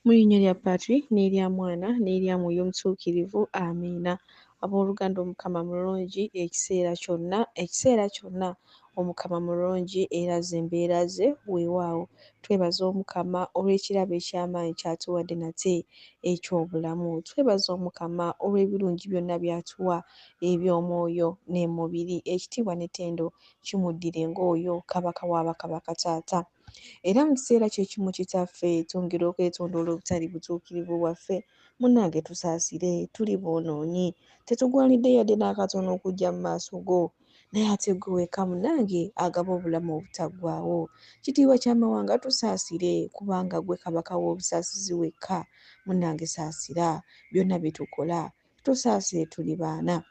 Mu linnya lya Patri, n'erya Mwana, n'erya Mwoyo Mutuukirivu. Amiina. Abooluganda, Omukama mulungi ekiseera kyonna, ekiseera kyonna Omukama mulungi era ze mbeera ze, weewaawo. Twebaza Omukama olw'ekirabo eky'amaanyi ky'atuwadde nate eky'obulamu. Twebaza Omukama olw'ebirungi byonna by'atuwa eby'omwoyo n'emubiri. Ekitiibwa n'ettendo kimuddire ng'oyo Kabaka wa bakabaka Taata. Era mu kiseera kye kimu Kitaffe twongera okwetonda olw'obutali butuukirivu bwaffe. Munnange tusaasire, tuli boonoonyi. Tetugwanidde yadde n'akatono okujja mu maaso go. Naye ate ggwe wekka munnange agaba obulamu obutaggwaawo. Kitiibwa ky'amawanga tusaasire kubanga ggwe Kabaka w'obusaasizi wekka. Munnange saasira byonna bye tukola. Tusaasire tuli baana.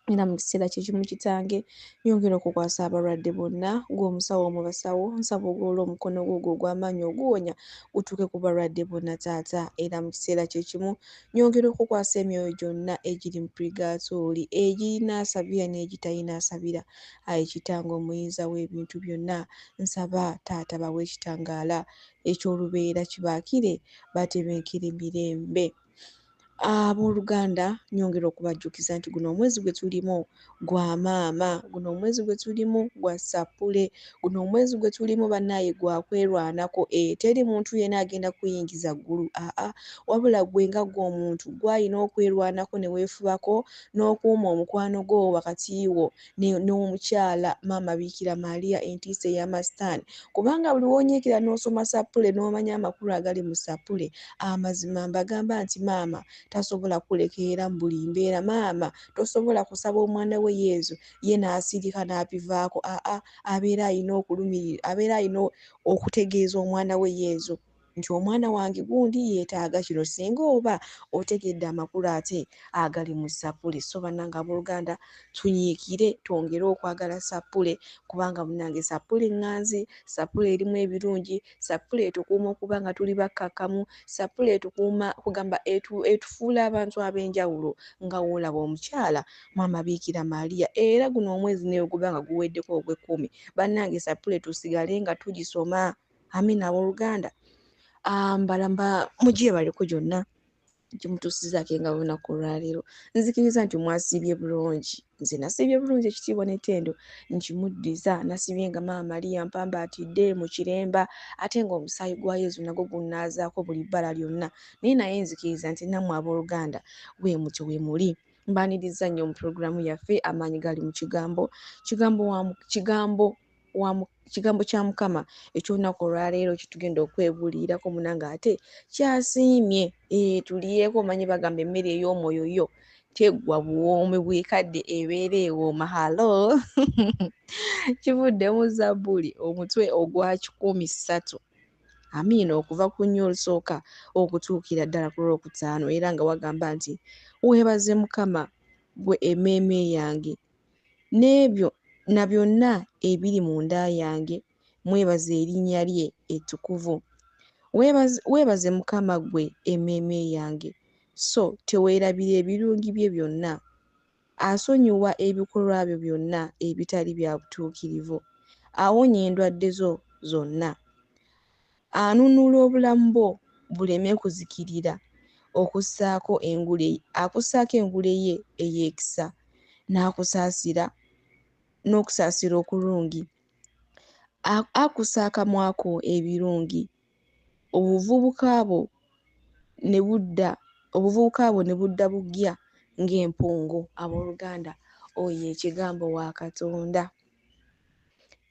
Era mu kiseera kye kimu Kitange, nyongera okukwasa abalwadde bonna, ggwe omusawo mu basawo, nsaba ogolole omukono gwo ogwo ogw'amaanyi oguwonya gutuuke ku balwadde bonna Taata. Era mu kiseera kye kimu nyongera okukwasa emyoyo gyonna egiri mu purigaatooli, egirina asabira n'egitalina asabira. Ayi Kitange omuyinza w'ebintu byonna, nsaba Taata bawe ekitangaala eky'olubeerera kibaakire batebenkere mirembe. Abooluganda, nyongera okubajjukiza nti guno omwezi gwe tulimu gwa maama, guno omwezi gwe tulimu gwa ssappule, guno omwezi gwe tulimu bannaaye gwa kwerwanako. Teri muntu yenna agenda kuyingiza ggulu, aa, wabula ggwe nga ggwe omuntu ggwe alina okwerwanako ne weefubako n'okuuma omukwano gwo wakati wo n'omukyala Maama Biikira Maria entiisa ey'amasitaani. Kubanga buli w'onyiikira n'osoma ssappule n'omanya amakulu agali mu ssappule, amazima mbagamba nti maama tasobola kukulekerera mu buli mbeera. Maama tosobola kusaba omwana we Yezu ye n'asirika n'abivaako, aa, abeera alina okulumirira, abeera alina okutegeeza omwana we Yezu nti omwana wange gundi yeetaaga kino, singa oba otegedde amakulu ate agali mu ssappule. So bannange abooluganda, tunyiikire twongere okwagala ssappule, kubanga munnange ssappule ŋŋanzi, ssappule erimu ebirungi, ssappule etukuuma okuba nga tuli bakkakkamu, ssappule etukuuma kugamba etufuula abantu ab'enjawulo nga w'olaba omukyala Maama Biikira Maria. Era guno omwezi ne bwe guba nga guweddeko ogw'ekkumi, bannange ssappule tusigale nga tugisoma. Amiina abooluganda. Mbalamba mugyebaleko gyonna gyemutuusizaako engabo olunaku olwaleero. Nzikiriza nti mwasiibye bulungi. Nze nasiibye bulungi, ekitiibwa n'ettendo nkimuddiza. Nasiibye nga Maama Maria mpambaatidde mu kiremba, ate ng'omusaayi gwa Yezu nagwo gunnaazaako buli bbala lyonna. Naye naye nzikiriza nti nammwe abooluganda bwe mutyo bwe muli. Mbaanirizza nnyo mu pulogulaamu yaffe Amaanyi Gali mu Kigambo. Kigambo wa kigambo wa kigambo kya Mukama eky'olunaku olwaleero kyetugenda okwebuulirako munange ate kyasiimye. Tulyeko, omanyi bagamba emmere ey'omwoyo yo teggwa buwoomi bw'ekadde ebeera ewooma. Halo! Kivudde mu Zabbuli omutwe ogwa 103. Amiina, okuva ku nnya olusooka okutuukira ddala ku lwokutaano, era nga wagamba nti weebaze Mukama ggwe emmeeme yange, n'ebyo na byonna ebiri munda yange, mwebaze erinnya lye ettukuvu. Weebaze Mukama ggwe emmeeme yange, so teweerabira ebirungi bye byonna. Asonyiwa ebikolwa byo byonna ebitali bya butuukirivu, awonya endwadde zo zonna. Anunula obulamu bwo buleme kuzikirira, okussaako engule, akussaako engule ye ey'ekisa, n'akusaasira n'okusaasira okulungi. Akkusa akamwa ko ebirungi, obuvubuka bwo ne budda, obuvubuka bwo ne budda buggya ng'empungu. Abooluganda, oyo ye Kigambo wa Katonda.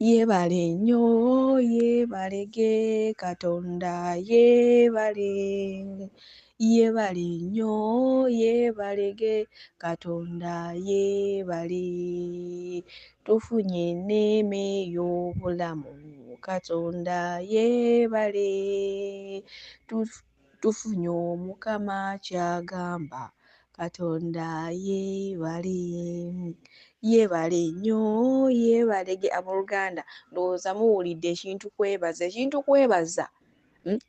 Yeebale nnyo, yeebalege Katonda yeebale. Yeebale nnyo, yeebalege Katonda yeebale. Tufunye enneema ey'obulamu, Katonda yeebale. Tufunye Omukama ky'agamba, Katonda yeebale. Yeebale nnyo, yeebalege. Abooluganda, ndowooza muwulidde ekintu kwebaza, ekintu kwebaza.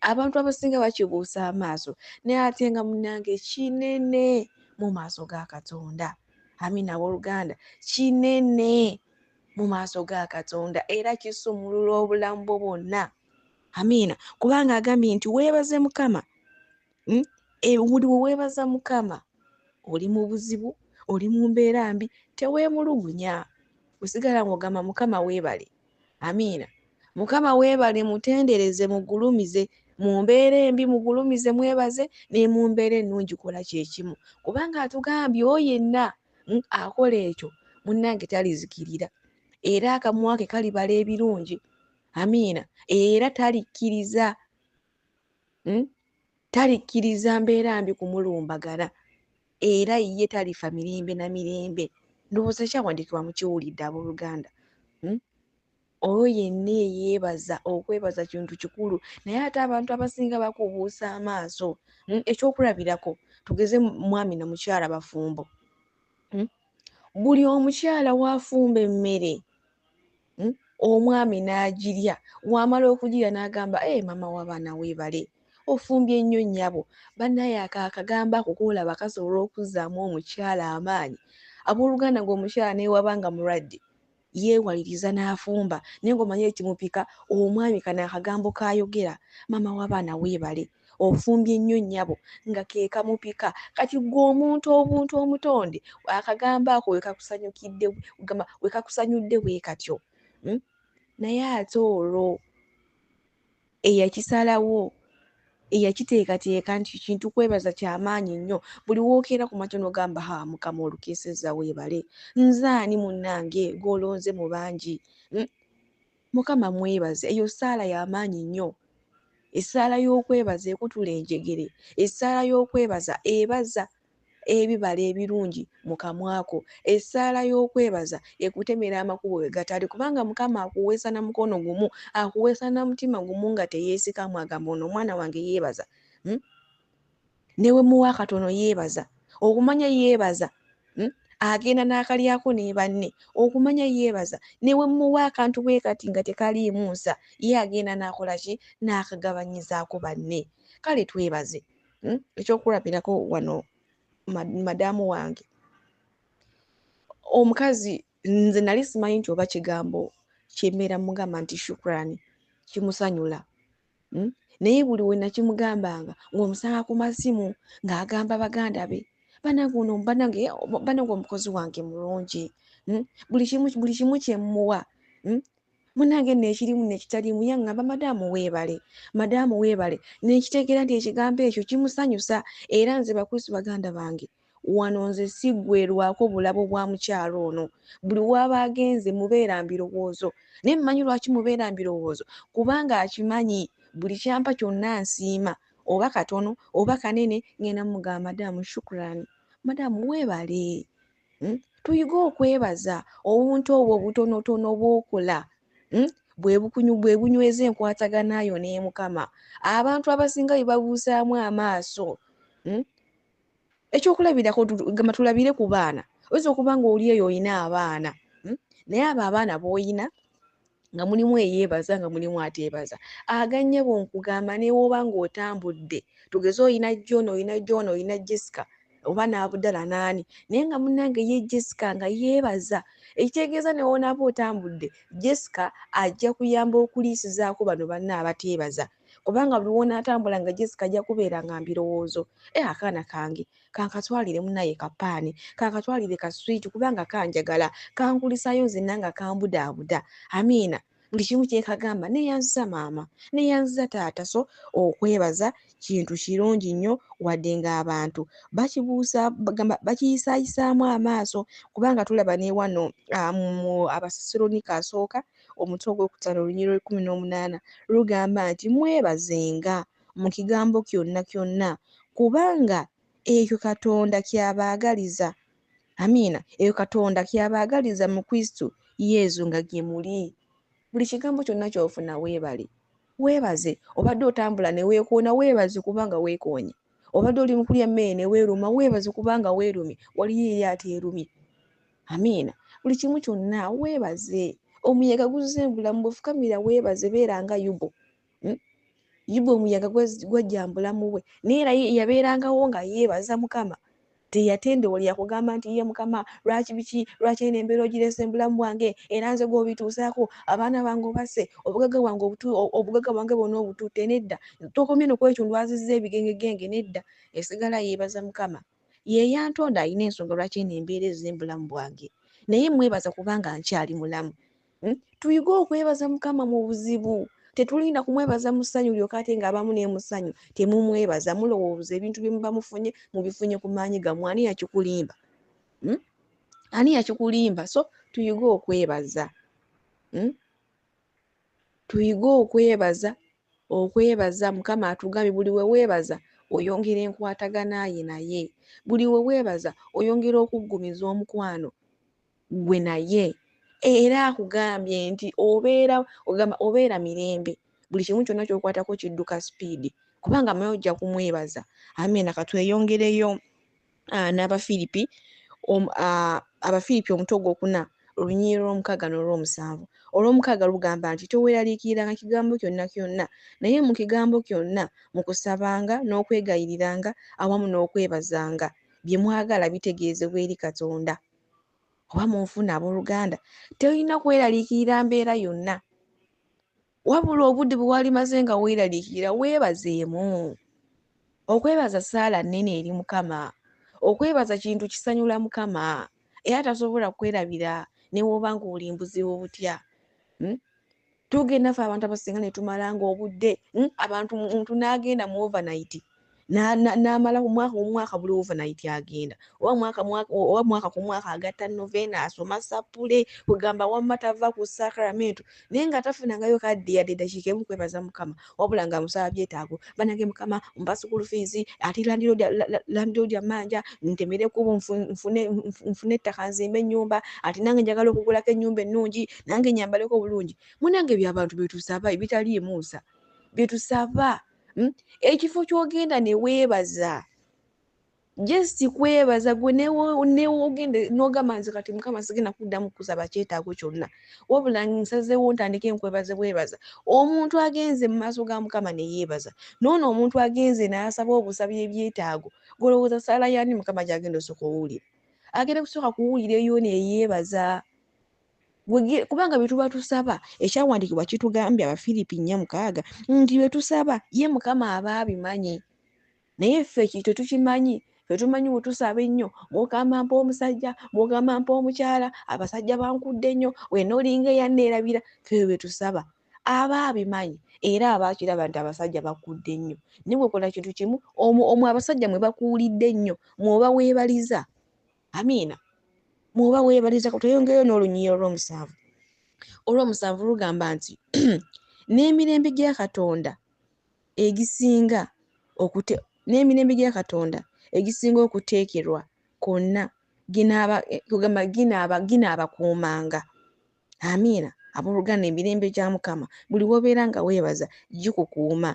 Abantu abasinga bakibuusa amaaso, naye ate nga munnange kinene mu maaso ga Katonda. Amiina abooluganda, kinene mu maaso ga Katonda era kisumulula obulamu bwo bwonna. Amiina, kubanga agambye nti weebaze Mukama. Buli we weebaza Mukama, oli mu buzibu, oli mu mbeera mbi, teweemulugunya. Osigala ng'ogamba Mukama weebale. Amiina. Mukama weebale, mutendereze, mugulumize. Mu mbeera embi mugulumize, mwebaze, ne mu mbeera ennungi kola kye kimu. Kubanga atugambye oyo yenna akola ekyo munnange talizikirira. Era akamwa ke kalibala ebirungi. Amiina. Era talikkiriza talikkiriza mbeera mbi kumulumbagana. Era ye talifa mirembe na mirembe. Ndowooza kyawandiikibwa mukiwulidde abooluganda. Oyo yenna eyeebaza, okwebaza kintu kikulu, naye ate abantu abasinga bakubuusa amaaso. Ekyokulabirako, tugeze mwami na mukyala bafumbo. Buli omukyala w'afumba emmere, omwami n'agirya, w'amala okugirya n'agamba, "Ee maama w'abaana weebale, ofumbye nnyo nnyabo." Bannaye ako akagambo ako k'olaba kasobola okuzzaamu omukyala amaanyi. Abooluganda ng'omukyala ne bw'aba nga mulwadde, yeewaliriza n'afumba, naye ng'omanyi ekimupika omwami kano akagambo k'ayogera, "Maama w'abaana weebale, ofumbye nnyo nnyabo," nga ke kamupika. Kati ggwe omuntu obuntu omutonde, akagambo ako we kakusanyukidde, gamba we kakusanyudde bwe katyo. Naye ate olwo eyakisalawo, eyakiteekateeka nti kintu kwebaza kyamaanyi nnyo. Buli w'okeera ku makya n'ogamba, "Ha Mukama olukeesezza weebale. Nze ani munnange gw'olonze mu bangi?" Mukama mwebaze. Eyo ssaala y'amaanyi nnyo. Essaala y'okwebaza ekutula enjegere. Essaala y'okwebaza ebaza ebibala ebirungi mu kamwa ko. Essaala y'okwebaza ekutemera amakubo we gatali, kubanga Mukama akuweesa na mukono gumu, akuweesa na mutima gumu nga teyeesikamu, agamba ono omwana wange yeebaza. Ne bwe muwa akatono yeebaza. Okumanya yeebaza, agenda n'akalyako ne banne. Okumanya yeebaza, ne bwe mmuwa akantu bwe kati nga tekaliimu nsa, ye agenda n'akola ki? N'akagabanyizaako banne. Kale twebaze. Ekyokulabirako wano madaamu wange. Omukazi nze nali simanyi nti oba kigambo kye mbeera mmugamba nti shukurani kimusanyula. Naye buli we nakimugambanga ng'omusanga ku masimu ng'agamba baganda be, "Bannange ono, bannange, bannange omukozi wange mulungi. Buli kimu kye mmuwa. Munnange nno ekirimu n'ekitaliimu yaŋŋamba madaamu weebale, madaamu weebale." Ne nkitegeera nti ekigambo ekyo kimusanyusa. Era nze bakristu baganda bange, wano nze siggwerwako bulabo bwa mukyala ono. Buli w'aba agenze mubeera mbirowoozo. Naye mmanyi lwaki mubeera mbirowoozo? Kubanga akimanyi buli kyampa kyonna nsiima, oba katono oba kanene, ngenda mmugamba madaamu shukurani, madaamu weebale. Tuyige okwebaza obuntu obwo obutonotono bw'okola. Bwe bunyweza enkwatagana yo ne Mukama. Abantu abasinga bye babuusaamu amaaso. Ekyokulabirako gamba tulabire ku baana. Oyinza okuba ng'oli eyo oyina abaana. Naye abo abaana b'oyina nga mulimu eyeebaza nga mulimu ateebaza. Aga nnyabo nkugamba ne bw'oba ng'otambudde, tugeze oyina John, oyina John, oyina Jessica oba n'Abudala n'ani, naye nga munnange ye Jessica nga yeebaza. Ekitegeeza ne w'onaaba otambudde, Jessica ajja kuyamba okuliisizaako bano banne abateebaza. Kubanga buli w'onaatambula nga Jessica ajja kubeera nga mbirowoozo. Akaana kange kankatwalire munnaye kapaani, kankatwalire ka swiiti kubanga kanjagala, kankulisaayo nzenna nga kambudaabuda. Amiina. Buli kimu kye kagamba neeyanziza maama, neeyanziza taata. So okwebaza kintu kirungi nnyo wadde ng'abantu bakibuusa, gamba bakiyisaayisaamu amaaso, kubanga tulaba ne wano mu Abasessaloniika asooka omutwe ogwokutaano olunyiriri lw'ekkumi n'omunaana lugamba nti mwebazenga mu kigambo kyonna kyonna, kubanga ekyo Katonda ky'abaagaliza. Amiina. Ekyo Katonda ky'abaagaliza mu Kristo Yesu nga gye muli. Buli kigambo kyonna ky'ofuna weebale. Weebaze. Obadde otambula ne weekoona, weebaze kubanga weekoonye. Obadde oli mu kulya mmere ne weeruma, weebaze kubanga weerumye. Waliyo eri ateerumye. Amiina. Buli kimu kyonna weebaze. Omuyaga guzze mu bulamu bwo, fukamira weebaze, beera nga Yubu. Yubu omuyaga gwajja mu bulamu bwe, naye era yabeerangawo nga yeebaza Mukama. Teyatendewalira kugamba nti ye Mukama lwaki biki, lwaki eno embeera ogireese mu bulamu bwange, era nze gw'obituusaako, abaana bange obasse, obugagga bwange obugagga bwange bwonna obututte. Nedda, tokomye no kwekyo ndwazizza ebigengegenge. Nedda, esigala yeebaza Mukama. Ye yantonda, alina ensonga lwaki eno embeera ezze mu bulamu bwange, naye mwebaza kubanga nkyali mulamu. Tuyige okwebaza Mukama mu buzibu. Tetulinda kumwebaza mu ssanyu lyokka, ate ng'abamu ne mu ssanyu temumwebaza. Mulowooza ebintu bye muba mufunye mubifunye ku maanyi gammwe. Ani yakikulimba? Ani yakikulimba? So tuyige okwebaza. Tuyige okwebaza. Okwebaza Mukama atugambye buli we weebaza oyongera enkwatagana ye naye, buli we weebaza oyongera okuggumiza omukwano gwe naye. Era akugambye nti obeera ogamba obeera mirembe, buli kimu kyonna ky'okwatako kidduka sipiidi, kubanga maye ojja kumwebaza. Amiina. Katweyongereyo n'Abafiripi, Abafiripi omutwe ogwokuna, olunyiriri olwomukaaga n'olwomusanvu. Olwomukaaga lugamba nti toweeraliikiriranga kigambo kyonna kyonna, naye mu kigambo kyonna mu kusabanga n'okwegayiriranga awamu n'okwebazanga, bye mwagala bitegeezebwa eri Katonda. Oba munfuna abooluganda, tolina kweraliikirira mbeera yonna, wabula obudde bwe walimaze nga weeraliikirira weebazeemu. Okwebaza ssaala nnene eri Mukama. Okwebaza kintu kisanyula Mukama, era tasobola kwerabira ne bw'oba ng'oli mbuzibu butya. Tugenda ffe abantu abasinga ne tumalanga obudde, abantu omuntu n'agenda mu overnight, n'amala omwaka omwaka buli overnight agenda, oba mwaka mwaka, oba mwaka ku mwaka agatta novena, asoma sappule, kugamba wamma tava ku sacramento, naye nga tafunangayo kadde yadde eddakiika emu kwebaza Mukama, wabula nga amusaba byetaago. Bannange Mukama mpa school fees, ate landlord ammanja, ntemere ekkubo nfune ettaka nzimbe ennyumba, ate nange njagala okugulako ennyumba ennungi, nange nyambaleko obulungi. Munnange ebyo abantu bye tusaba ebitaliimu nsa, bye tusaba. Ekifo ky'ogenda ne weebaza, just kwebaza gwe newogenda n'ogamba nze kati Mukama sigenda kuddamu kusaba kyetaago kyonna, wabula nsazeewo ntandike nkwebaze bwebaza. Omuntu agenze mu maaso ga Mukama ne yeebaza, n'ono omuntu agenze n'asaba obusabi ebyetaago, gw'olowooza ssaala y'ani Mukama gy'agenda osooka owulira? Agenda kusooka kuwulira eyo neyeebaza. Kubanga bye tuba tusaba, ekyawandiikibwa kitugambye Abafiripi 4:6 nti bye tusaba ye Mukama aba abimanyi, naye ffe tetukimanyi. Ffe tumanyi bwe tusaba ennyo, Mukama mpa omusajja, Mukama mpa omukyala, abasajja bankudde nnyo, wenna olinga eyanneerabira. Ffe bye tusaba aba abimanyi, era aba akiraba nti abasajja bakudde nnyo. Naye bw'okola kintu kimu, omwo abasajja mwe bakuwulidde ennyo, mw'oba weebaliza. Amiina. Mw'oba weebaliza. Tweyongereyo n'olunyiriri olw'omusanvu. Olw'omusanvu lugamba nti n'emirembe gya Katonda egisinga n'emirembe gya Katonda egisinga okuteekerwa kwonna kugamba ginaabakuumanga. Amiina. Abooluganda, emirembe gya Mukama buli w'obeera nga weebaza gikukuuma.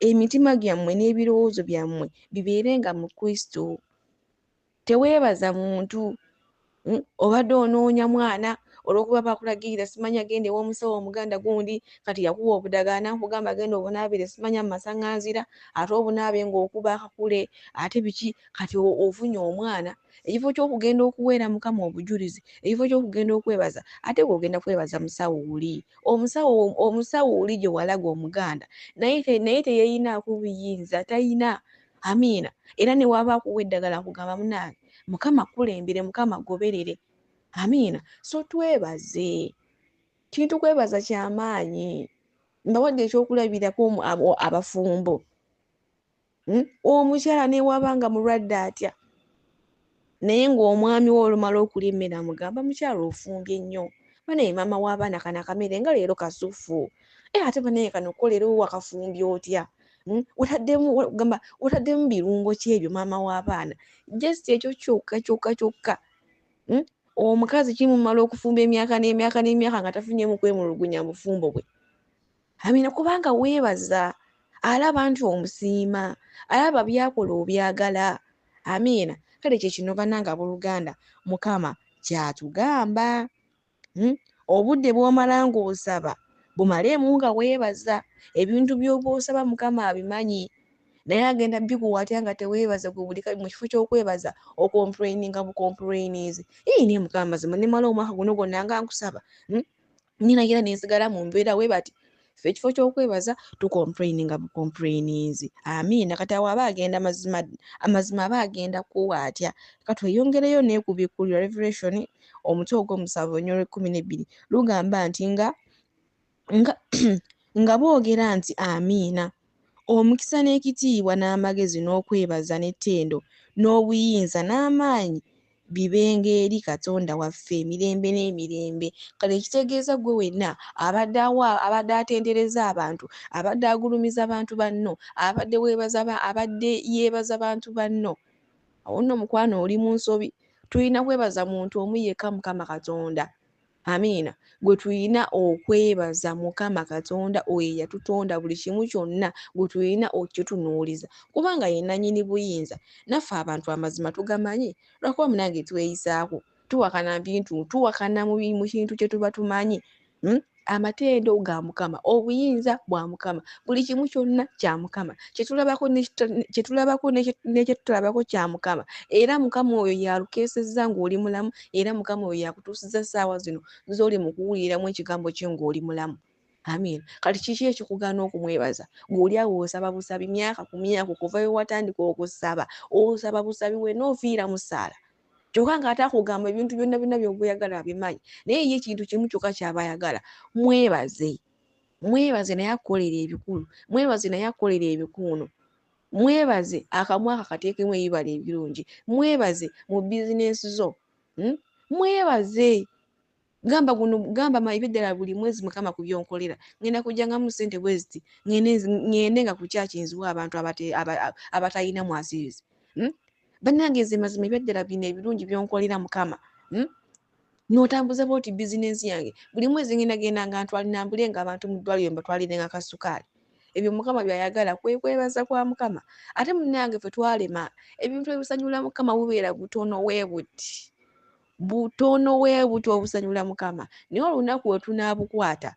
Emitima gyammwe n'ebirowoozo byammwe bibeerenga mu Kristo. Teweebaza muntu. Obadde onoonya mwana olw'okuba bakulagirira simanya genda ew'omusawo omuganda gundi, kati yakuwa obudagala n'akugamba genda obunaabire simanya mu masaŋŋanzira, ate obunaabe ng'okuba akakule, ate biki, kati ofunye omwana. Ekifo ky'okugenda okuweera Mukama obujulizi, ekifo ky'okugenda okwebaza, ate gw'ogenda kwebaza musawo oli. Omusawo oli gye walaga omuganda, naye teyeeyinaako buyinza, talina. Amiina. Era ne waba akuwa eddagala akugamba munnange, Mukama kulembere, Mukama goberere. Amiina. So twebaze. Kintu kwebaza kyamaanyi. Mbawadde ekyokulabirako abafumbo. Omukyala ne waba nga mulwadde atya, naye ng'omwami we olumala okulya emmere amugamba mukyala ofumbye nnyo, banaye maama w'abaana kano akamere nga leero kasufu, ate banaye kano ko leero wakafumbye otya? Gamba otaddemu birungo ki ebyo maama w'abaana? Just ekyo kyokka kyokka kyokka. Omukazi kimumala okufumba emyaka n'emyaka n'emyaka nga tafunyeemu kwemulugunya bufumbo bwe. Amiina. Kubanga weebaza, alaba nti omusiima, alaba by'akola obyagala. Amiina. Kale kye kino bannange abooluganda Mukama ky'atugamba. Obudde bw'omala ng'osaba bumaleemu nga weebaza. Ebintu by'oba osaba Mukama abimanyi, Naye agenda bikuwa atya nga teweebaza? Gwe buli mu kifo ky'okwebaza okomplaininga bukomplainizi. Ii, naye Mukama mazima nemala omwaka guno gwonna nga nkusaba, Nina era nensigala mu mbeera we bati. Ffe ekifo ky'okwebaza tukomplaininga bukomplaininzi. Amiina. Kati awo aba agenda mazima, amazima aba agenda kuwa atya? Katweyongereyo n'ekubikkulirwa Revelation omutwe ogw'omusanvu olunyiriri lw'ekkumi n'ebbiri lugamba nti nga boogera nti amiina, omukisa n'ekitiibwa n'amagezi n'okwebaza n'ettendo n'obuyinza n'amaanyi bibenga eri Katonda waffe emirembe n'emirembe. Kale ekitegeeza ggwe wenna abadde awa, abadde atendereza abantu, abadde agulumiza bantu banno, abadde weebaza abadde yeebaza bantu banno, awo nno mukwano oli mu nsobi. Tulina kwebaza muntu omu yekka, Mukama Katonda. Amiina. Gwe tulina okwebaza Mukama Katonda oyo eyatutonda buli kimu kyonna, gwe tulina okukitunuuliza kubanga ye nannyini buyinza. Naffe abantu amazima tugamanyi, lwakuba munange tweyisaako, tuwakana bintu, tuwakana mu kintu kye tuba tumanyi. Amatendo ga Mukama, obuyinza bwa Mukama, buli kimu kyonna kya Mukama, kye tulabako ne kye tutalabako kya Mukama. Era Mukama oyo yalukeesezza ng'oli mulamu, era Mukama oyo yakutuusizza ssaawa zino z'oli mu kuwuliramu ekigambo kye ng'oli mulamu. Amiina. Kati kiki ekikugaana okumwebaza? Ng'oli awo osaba busabi myaka ku myaka okuva we watandika okusaba, osaba busabi wenna ofiira mu ssaala. Kyokka ng'ate akugamba ebintu byonna byonna by'oba oyagala abimanyi, naye ye ekintu kimu kyokka ky'aba ayagala, mwebaze. Mwebaze naye akukolera ebikulu, mwebaze naye akukolera ebikuuno, mwebaze akamwa ako akateekemu ebibala ebirungi, mwebaze mu bizinensi zo, Mwebaze. Gamba guno, gamba eby'eddala buli mwezi Mukama ku by'onkolera ngenda kujjangamu ssente bwe ziti, ngende nga ku kyaki nziwe abantu abatalina mwasirizi. Bannange nze mazima eby'eddala bino ebirungi by'onkolera Mukama. N'otambuza bw'oti bizinensi yange buli mwezi ngenda genda nga nambule nga abantu mu ddwaliro mbatwalire nga kasukaali. Ebyo Mukama by'ayagala kwe kwebaza kwa Mukama. Ate munnange ffe twalema ebintu ebisanyula Mukama bubeera butono we buti, butono we buti obusanyula Mukama. Naye olunaku we tunaabukwata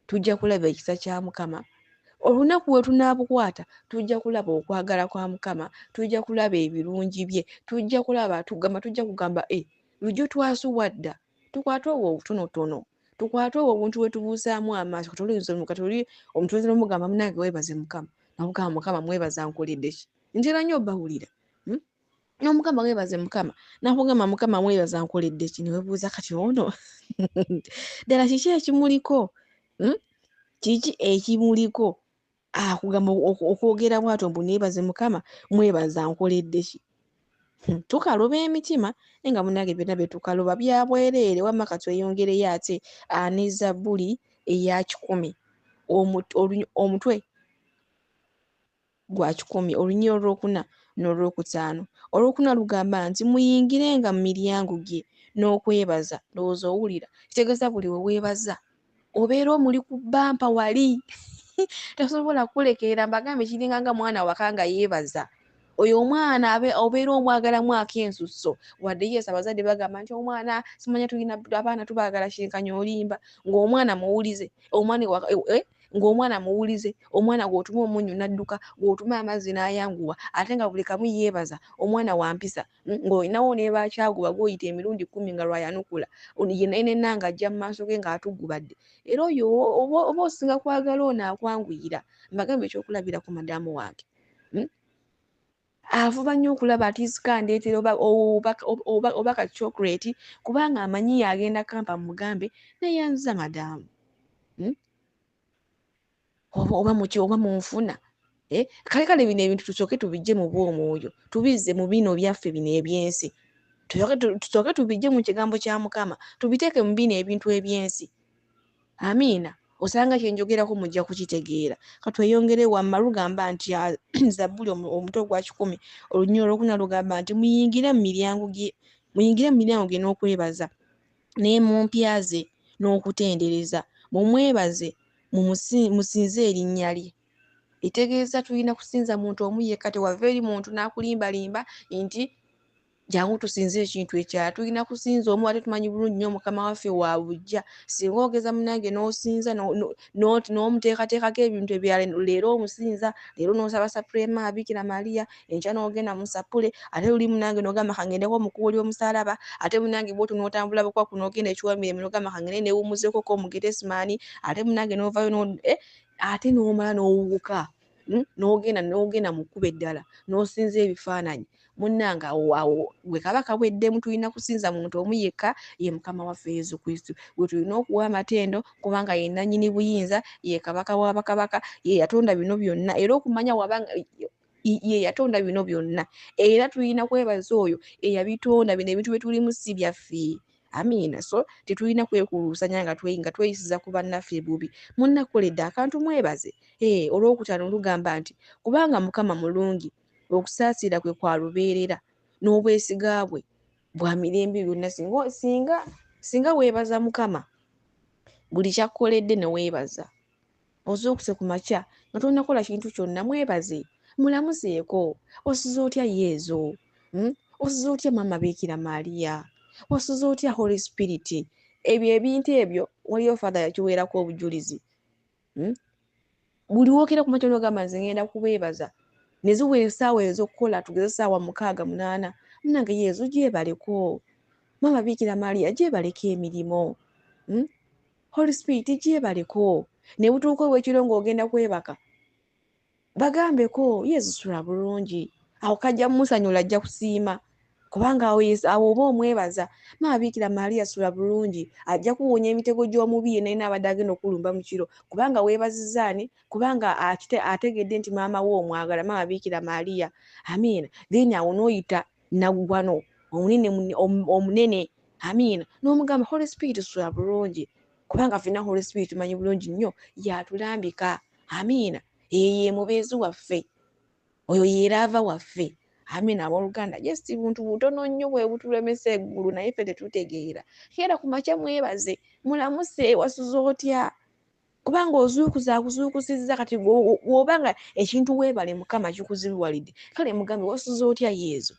tujja kulaba ekisa kya Mukama. Olunaku we tunaabukwata tujja kulaba okwagala kwa Mukama, tujja kulaba ebirungi bye, tujja kulaba, tugamba, tujja kugamba, lujjo twasuwa dda. Tukwate obwo obutonotono, tukwate obwo obuntu bwe tubuusaamu amaaso. Kati omuntu oyinza n'omugamba munnange weebaze Mukama, n'omugamba Mukama mwebaza nkoledde ki? Ntera nnyo obbawulira. N'omugamba weebaze Mukama, n'akugamba Mukama mwebaza nkoledde ki? Ne weebuuza kati ono ddala kiki ekimuliko? Kiki ekimuliko? Akugamba okwogera bw'atyo mbu neebaze Mukama, mwebaza nkoledde ki? Tukaloba emitima, naye nga munnange byonna bye tukaloba bya bwereere. Wamma katweyongereyo ate ne Zabbuli eya 100, omutwe gwa 100, olunyiriri olwokuna n'olwokutaano. Olwokuna lugamba nti muyingirenga mu miryango gye n'okwebaza. Ndowooza owulira, kitegeeza buli we weebaza obeera omuli ku bbampa wali. Tasobola kukulekerera. Mbagambe kiringa nga mwana waka nga yeebaza. Oyo omwana obeera omwagalamu ak'ensusso. Wadde yes abazadde bagamba nti omwana simanya tulina abaana tubaagala kyenkanya olimba, ng'omwana muwulize, omwana ng'omwana muwulize, omwana gw'otuma omunnyo n'adduka, gw'otuma amazzi n'ayanguwa, ate nga buli kamu yeebaza, omwana wa mpisa. Ng'olinawo ne bakyaguba gw'oyita emirundi 10 nga lw'ayanukula, ye naye nenna ng'ajja mu maaso ge ng'atugubadde. Era oyo oba osinga kwagala ono akwanguyira. Mbagambe ekyokulabirako madaamu wange. Afuba nnyo okulaba atiisika andeetera oba ka chocolate, kubanga amanyi agenda kampa mugambe neyanziza madaamu. Oba muki, oba munfuna. Kale kale bino ebintu tusooke tubijje mu bw'omwoyo, tubizze mu bino byaffe bino eby'ensi. Tusooke tubijje mu kigambo kya Mukama, tubiteeke mu bino ebintu eby'ensi. Amiina. Osanga kye njogerako mujja kukitegeera. Katweyongere wamma lugamba nti, Zabbuli omutwe gwa 100, olunyiriri olwokuna lugamba nti muyingire mu miryango gye, muyingire mu miryango gye n'okwebaza, ne mu mpya ze n'okutendereza, mumwebaze, musinze erinnya lye. Etegeeza tulina kusinza muntu omu yekka, tewava eri muntu n'akulimbalimba nti Jangu tusinze ekintu ekirala. Tulina kusinza omu ate tumanyi bulungi nnyo Mukama waffe wa buggya. Singa ogeza munnange n'osinza n'omuteekateekako ebintu ebirala, leero omusinza, leero n'osaba Suprema Bikira Maria, enkya n'ogenda mu ssapule, ate luli munnange n'ogamba kangendeko mu kkubo ly'omusaalaba, ate munnange bw'otyo n'otambula bukwaku n'ogenda e Kiwamirembe n'ogamba kangende neewummuzeekoko mu Getesimaani, ate munnange n'ovaayo ate n'omala n'owuguka, n'ogenda mu kkubo eddala n'osinza ebifaananyi. Munnange awo awo gwe kaba kaweddemu. Tulina kusinza muntu omu yekka, ye Mukama waffe Yesu Kristo, gwe tulina okuwa amatendo kubanga ye nannyini buyinza, ye kabaka wa bakabaka, ye yatonda bino byonna. Era okumanya wabanga ye yatonda bino byonna, era tulina kwebaza oyo eyabitonda. Bino ebintu bye tulimu si byaffe. Amiina. So tetulina kwekuluusanya nga tweyisiza ku bannaffe bubi. Munnakoledde akantu, mwebaze. Olwokutaano lugamba nti kubanga Mukama mulungi, okusaasira kwe kwa lubeerera, n'obwesiga bwe bwa mirembe byonna. Singa weebaza Mukama buli kyakkoledde ne weebaza, ozuukuse ku makya nga tonnakola kintu kyonna, mwebaze, mulamuseeko. Osuze otya Yezu? Osuze otya Maama Bikira Maria? Osuze otya Holy Spirit? Ebyo ebintu ebyo waliyo Father yakiweerako obujulizi. Buli wookera ku makya n'ogamba nze ngenda kubeebaza, ne ziwera essaawa ez'okukola, tugeze essaawa 6, 8, munnange Yezu gyebaleko, Maama Bikira Maria gyebaleko emirimu, Holy Spirit gyebaleko. Ne butuuka obw'ekiro ng'ogenda kwebaka, bagambeko Yezu sula bulungi. Awo kajja mumusanyula, ajja kusiima kubanga awo oba omwebaza. Maama Bikira Maria sula bulungi, ajja kuwonya emitego gy'omubi yenna yenna abadde agenda okulumba mu kiro, kubanga weebazizza ani? Kubanga ategedde nti maama we omwagala, Maama Bikira Maria. Amiina. Then awo n'oyita naggwano omunene, amiina, n'omugamba Holy Spirit sula bulungi, kubanga ffenna Holy Spirit tumanyi bulungi nnyo yatulambika. Amiina. Eyo ye mubeezi waffe, oyo ye raava waffe. Amiina. Abooluganda, just buntu butono nnyo bwe butulemesa eggulu, naye ffe tetutegeera. Keera ku makya mwebaze, mulamuse, wasuze otya? Kubanga ozuukusa akuzuukusizza. Kati bw'oba nga ekintu weebale Mukama kikuzibuwalidde, kale mugambe wasuze otya Yezu?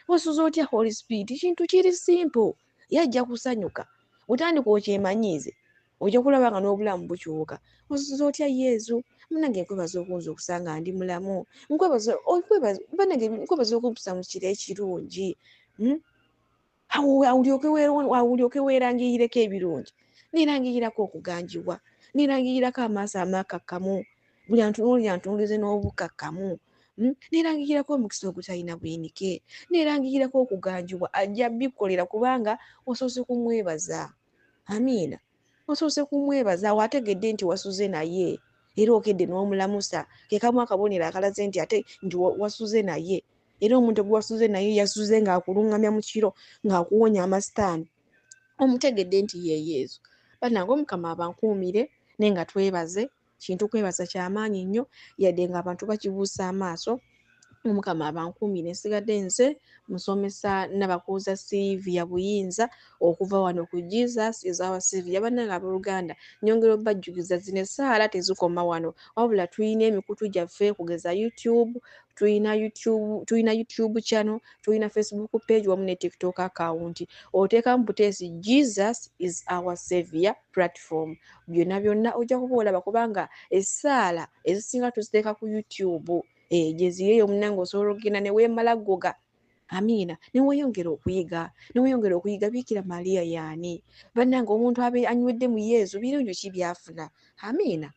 Wasuze otya Holy Spirit? Kintu kiri simple, yajja kusanyuka. Bw'otandika okyemanyiize, ojja kulaba nga n'obulamu bukyuka. Wasuze otya Yezu? Munnange nkwebaza okunzuukusa nga ndi mulamu. Bannange nkwebaza okumpusa mu kiro ekirungi. Awo olyoke weerangirireko ebirungi. Neerangirirako okuganjibwa, neerangirirako amaaso amakakkamu, buli antunuulira antunuulize n'obukakkamu. Neerangirirako omukisa ogutalina buyinike, neerangirirako okuganjibwa. Ajja bikkolera kubanga osoose kumwebaza. Amiina. Osoose kumwebaza, awo ategedde nti wasuze naye, era okedde n'omulamusa. Ke kamu akabonero akalaze nti ate nti wasuze naye. Era omuntu gwe wasuze naye yasuze ng'akulungamya mu kiro, ng'akuwonya amasitaani, omutegedde nti ye Yezu. Bannange Omukama abankuumire, naye nga twebaze. Kintu kwebaza kyamaanyi nnyo, yadde ng'abantu bakibuusa amaaso. Omukama abankuumire. Nsigadde nze musomesa Nabakooza Sylvia Buyinza okuva wano ku Jesus is our Saviour. Bannange abooluganda, nnyongera obbajjukiza zino essaala tezikoma wano, wabula tulina emikutu gyaffe kugeza YouTube, tulina YouTube channel, tulina Facebook page wamu ne TikTok account. Oteekamu buteesi Jesus is our Saviour platform, byonna byonna ojja kuba olaba, kubanga essaala ezisinga tuziteeka ku YouTube. Gye ziri eyo munnange, osobola okugenda ne weemala ggoga. Amiina. Ne weeyongera okuyiga, ne weeyongera okuyiga Bikira Maria y'ani. Bannange omuntu abe anywedde mu Yezu birungi ki by'afuna? Amiina.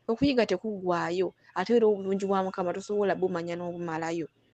Okuyiga tekuggwaayo, ate era obulungi bwa Mukama tosobola bumanya n'obumalayo.